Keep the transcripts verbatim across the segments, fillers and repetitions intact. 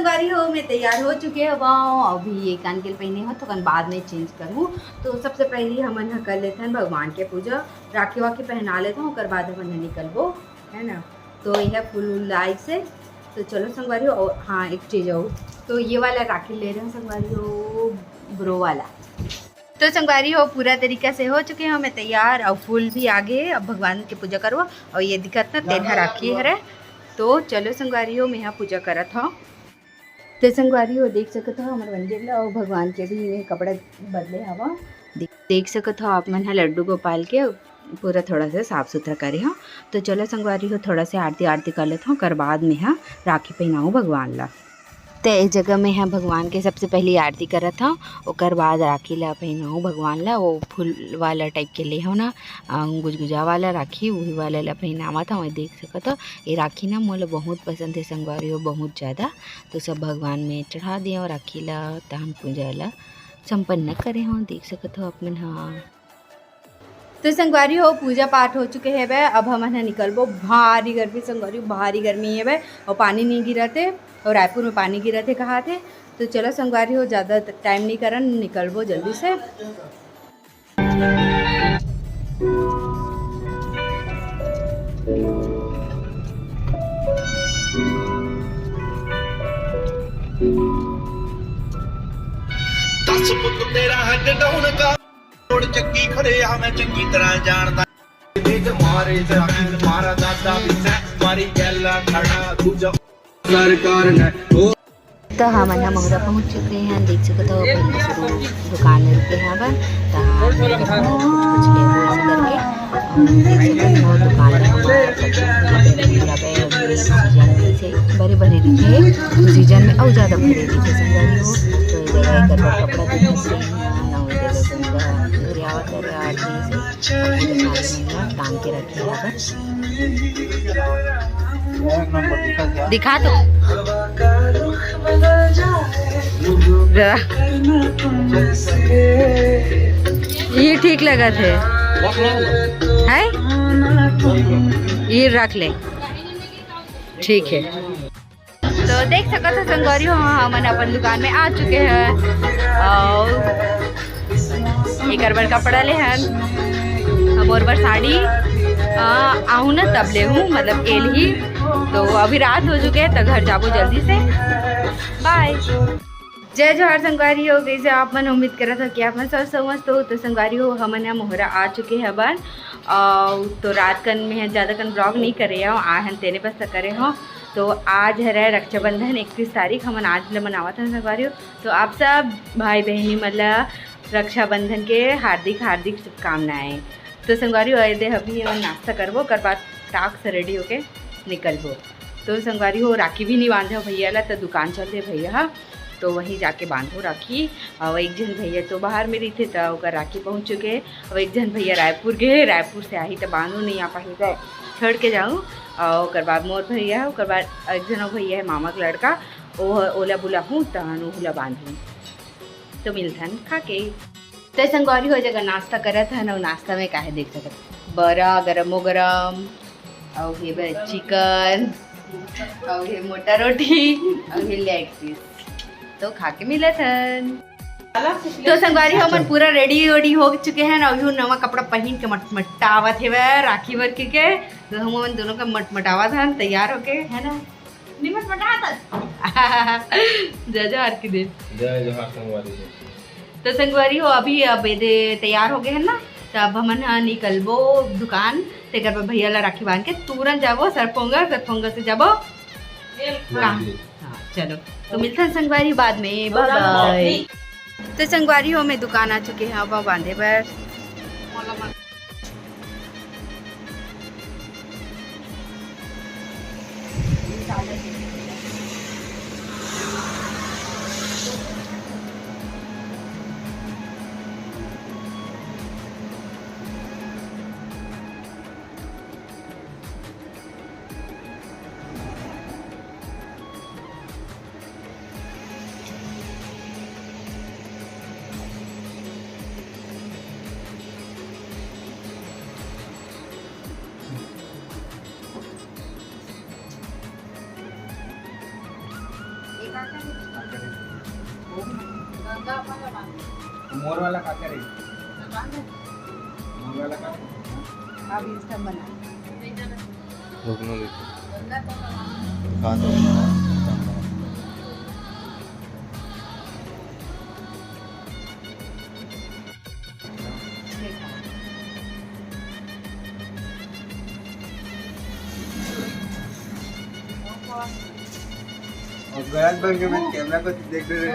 संगवारी हो, मैं तैयार हो चुके हवं। अभी ये कान के पहने हो तो कन बाद में चेंज करूँ। तो सबसे पहले हमन ह कर लेथन भगवान के पूजा, राखी वाखी पहना लेथन, ओकर बाद हमन ह निकलबो, है ना। तो यह फूल उल लाइक से। तो चलो संगवारी हो, और हाँ, एक चीज और, तो ये वाला राखी ले रहे हैं संगवारी हो, ब्रो वाला। तो संगवारी हो, पूरा तरीका से हो चुके हो मैं तैयार, और फूल भी आगे। अब भगवान के पूजा करबो। और ये दिखत ना, तेन ह राखी हरे। तो चलो संगवारी हो, मैं यहाँ पूजा करत हूँ। तो संगवारी हो, देख सकत हो हमर मंदिर ला, और भगवान के भी मैं कपड़ा बदले हवा। दे-, देख सकत हो आप मन ह लड्डू गोपाल के पूरा थोड़ा सा साफ सुथरा करे हो। तो चलो संगवारी हो, थोड़ा से आरती आरती कर लेत हो, ओकर बाद में ह राखी पहनाऊँ भगवान ला। ते ए जगह में ह भगवान के सबसे पहली आरती करत हव, ओकर बाद राखी ला पहनाऊँ भगवान ला। वो फूल वाला टाइप के ले हो ना, अ, गुजगुजा वाला राखी, वही वाला ला पहनावत हव। देख सकत हो, ये राखी ना मोला बहुत पसंद है संगवारी हो, बहुत ज़्यादा। तो सब भगवान में चढ़ा दे हव राखी ला, तहन पूजा ला संपन्न करे हव। देख सकत हो आप मन ह। तो संगवारी हो, पूजा पाठ हो चुके हेवय, अब हमन ह निकलबो। भारी गर्मी संगवारी हो, भारी गर्मी हेवय, और पानी नहीं गिरत हे, और रायपुर में पानी गिरत हे कहात हे। तो चलो संगवारी हो, ज़्यादा टाइम नहीं करन, निकलबो जल्दी से। दस पुत तेरा हद डौन का। रोड चक्की खड़े आ, मैं चंगी तरह जानदा। तेज मारे जराखी मारा दादा भी से, मारी गैला खड़ा दूजा सरकार ने। ओ तो हमन ह मोहरा पहुंच चुके हैं। देख सकत हो, पहले से दु-, दुकान में रुके हैं अपन। तो हमन कुछ लेबो ऐसे करके। और देख सकत हो, दुकान में हमारा सब कुछ मिलत है। अभी सीजन में से भरे भरे दिखे, सीजन में और ज़्यादा भरे दिखे संगवारी हो। तो ये जगह एकर बर कपड़ा दिखत हे, नौ जगह संगवारी हो, और ये से पूरे सारे मन ला टांग के रखे हवय। दिखा तो। जरा। ये ठीक लगत हे। है? ये रख ले। ठीक है। तो देख सकत हो संगवारी हो, हमन अपन दुकान में आ चुके हैं और एकर बर कपड़ा ले हन, हमर बर साड़ी। अ, आहूँ ना तब ले हूँ, मतलब एल ही। तो अभी रात हो चुके हैं, तो घर जाबो जल्दी से। बाय। जय जोहार संगवारी हो, कइसे आप मन? उम्मीद करत हो कि आप मन स्वस्थ हो, मस्त हो। तो संगवारी हो, हमन ह मोहरा आ चुके हवन। अउ तो रात कन में ह ज्यादा कन vlog नहीं करे हव, आए हन तेने बस त करे हव। तो आज हरे रक्षाबंधन, इकतीस तारीख, हमन आज ल मनावत हन संगवारी हो। तो आप सब भाई बहिनी मन ल रक्षाबंधन के हार्दिक हार्दिक शुभकामनाएं। तो संगवारी हो, एदे अभी हमन नाश्ता करबो, ओकर बाद टाक से ready होके निकलबो। तो संगवारी हो, राखी भी नहीं बांधे हो भैया ला, तो दुकान चल दे भैया हा, तो वहीं जाके बांधो राखी। और एक झन भैया तो बाहर में रहिथे, तो ओकर राखी पहुंच चुके। और एक झन भैया रायपुर गए, रायपुर से आही तो बांधो, नहीं आ पाही तो छोड़ के जाऊँ। और ओकर बाद मोर भैया है, ओकर बाद एक झन और भैया है मामा के लड़का, वो ओला बुलाहूँ, तहन ओहू ला बांधहूँ। तो मिलथन खा के। तो संगवारी हो, जगह नाश्ता करत हन, अउ नाश्ता में काहे देख सकत, बरा गरमो गरम, अउ हे बे चिकन, अउ हे मोटा रोटी, अउ हे leg piece। तो खा के मिलत हन। तो संगवारी हो, हमन पूरा ready वेडी हो चुके हैं, अउ यू नवा कपड़ा पहिन के मटमटावत हेवय राखी बर के, के। तो हमन दोनों का मटमटावत हन तैयार होके, है ना? निमट मटावत। जय जोहार के दे। जय जोहार संगवारी हो। तो संगवारी हो, अभी अब एदे तैयार हो गए हैं ना, तो अब हमन ह निकलबो दुकान, तेकर बर भैया ला राखी बांध के तुरंत जाबो सरपोंगा, सरपोंगा से जाबो। हाँ, चलो, तो मिलते हैं संगवारी बाद में, bye bye। तो संगवारी हो, मैं दुकान आ चुके हैं अब बांधे बर। मोर वाला का करे? मोर वाला का करे? अब Insta बना। रुकनो देखो। कहाँ तो? और गलत बन के मैं कैमरा को देख रहे हैं।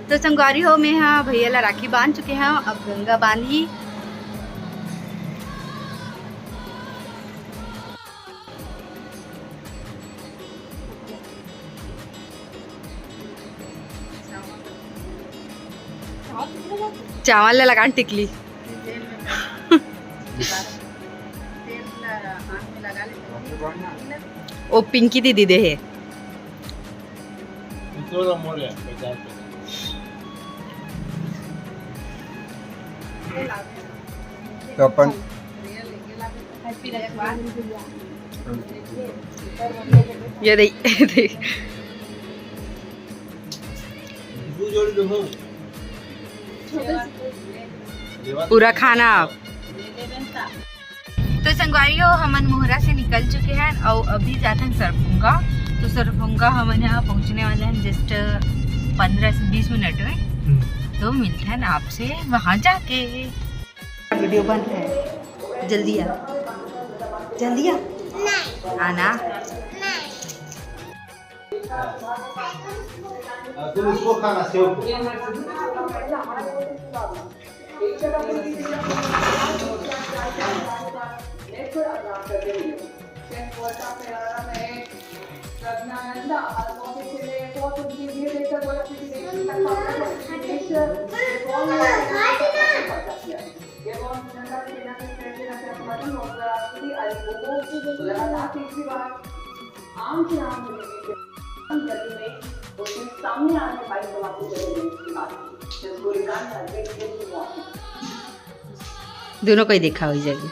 तो संगवारी हो, मैं हा भैया ला राखी बांध चुके हंव, अब गंगा बांधही। चावल ला लगान टिकली। ओ पिंकी दीदी दे हे। तो अपन ये दे, दे। पूरा खाना आप। तो संगवारी हो, हमन मोहरा से निकल चुके हैं और अभी जाते हैं सरफुंगा। तो सरफुंगा हमन यहाँ पहुँचने वाले हैं just पंद्रह से बीस मिनट में। हम्म। तो मिलते हैं आपसे वहाँ जाके। वीडियो बंद है, जल्दी आ, जल्दी आ। आना। हाँ, तुम उसको खाना, सेव को। दोनों को ही देखा हो जाएगी।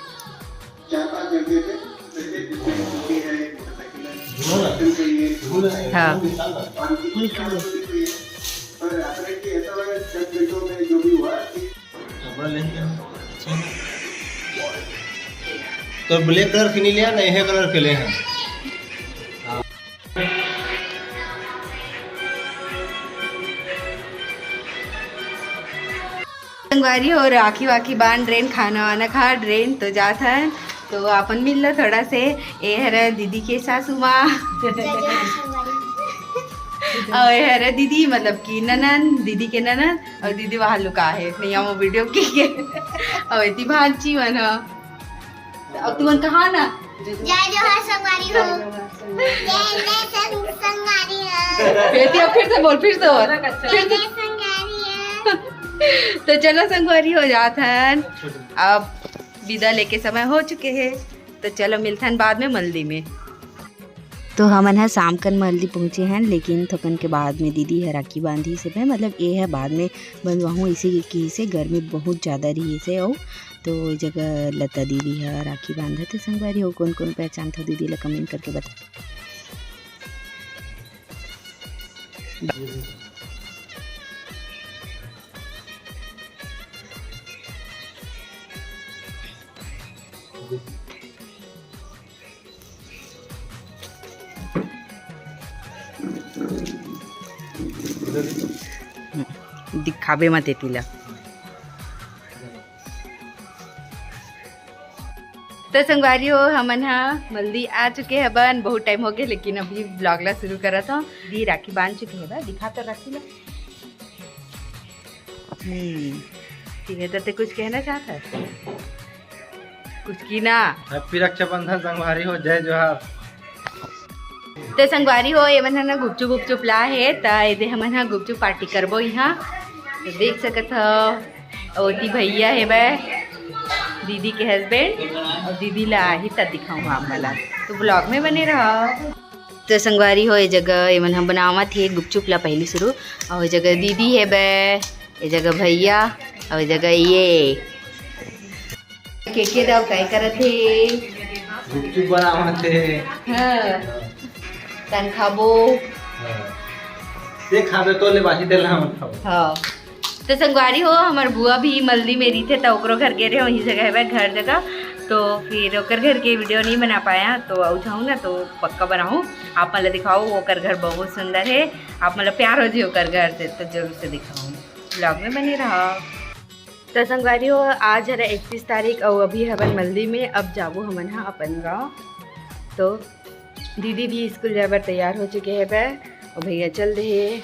हाँ। तो ब्लैक कलर के नहीं लिया ना, यह कलर के ले हैं। संगवारी हो, राखी वाखी बांध ड्रेन, खाना वाना खा ड्रेन तो जात हन। तो आपन मिल लो थोड़ा से। ए हर दीदी के सासू माँ। जय जोहार संगवारी। और ए हर दीदी, मतलब कि ननन, दीदी के ननन, और दीदी वहाँ लुका है, नहीं हम वीडियो की है। और इतनी भांची मन ह। अब तुमन कहा ना? जय जोहार संगवारी हो। जय जय संग-, संगवारी हो। फिर से, फिर से बोल, फिर से बोल। जय जय संगवारी हो। तो चलो संगवारी हो जात हन। अब विदा लेके समय हो चुके हे, तो चलो मिलथन बाद में मल्दी में। तो हमन ह शाम कन मल्दी पहुँचे हन, लेकिन थोकन के बाद में दीदी ह राखी बांधी से, मतलब ए ह बाद में बंधवाहूँ, इसे कहिसे गर्मी बहुत ज़्यादा रही से। अउ तो ए जगह लता दीदी ह राखी बांधत हे संगवारी हो। कोन कोन पहचानथव दीदी ला comment करके बता। दिखाबे मत एती ला। तो संगवारी हो, हमन ह मल्दी आ चुके हबन। बहुत टाइम हो गए, लेकिन अभी vlog ला शुरू करत हव। दी राखी बांध चुके हबन, दिखा तो राखी ला। हम्म, ठीक है, तो ते कुछ कहना चाहता है? कुछ की ना? Happy रक्षाबंधन संगवारी हो, जय जोहार। तो संगवारी हो, ये मन ह ना गुपचुप गुपचुप ला हे, त एदे हमन ह गुपचुप party करबो इहाँ। तो देख सकत हव, ओती भैया हे बे, दीदी के husband, और दीदी ला आही त दिखाऊँ आप मन ला। तो vlog में बने रहो। तो संगवारी हो, ये जगह ये मन ह बनावत हे गुपचुप ला पहली शुरू, और ये जगह दीदी हे बे, ये जगह भैया, और ये जगह ये। के के दाव काय करत हे? गुपचुप बनावत हे। हाँ, तन खाबो। ते खाबे तो ले बासी तेल हम खाबो। हाँ, तो संगवारी हो, हमर बुआ भी मल्दी में रहिथे, तो ओकरो घर गे रहे, वही जगह है घर जगह। तो फिर ओकर घर के वीडियो नहीं बना पाया, तो आऊ जाऊँ ना तो पक्का बनाऊँ, आप मन ला दिखाऊँ। ओकर घर बहुत सुंदर है, आप मन ला प्यार हो जी ओकर घर से, तो जरूर से दिखाऊँ, ब्लॉग में बने रहा। तो संगवारी हो, आज हरे इकतीस तारीख और अभी हवन मल्दी में, अब जाबो हमन हा अपन गाँव। तो दीदी भी स्कूल जाए बर तैयार हो चुके हैं बे, और भैया चल रहे हैं।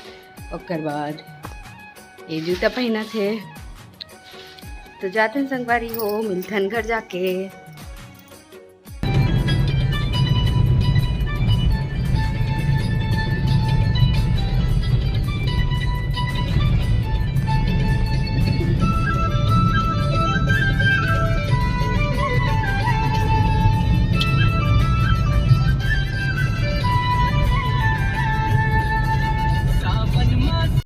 ओकर बाद ये जूता पहनत हे, तो जाथन संगवारी हो, मिलथन घर जाके।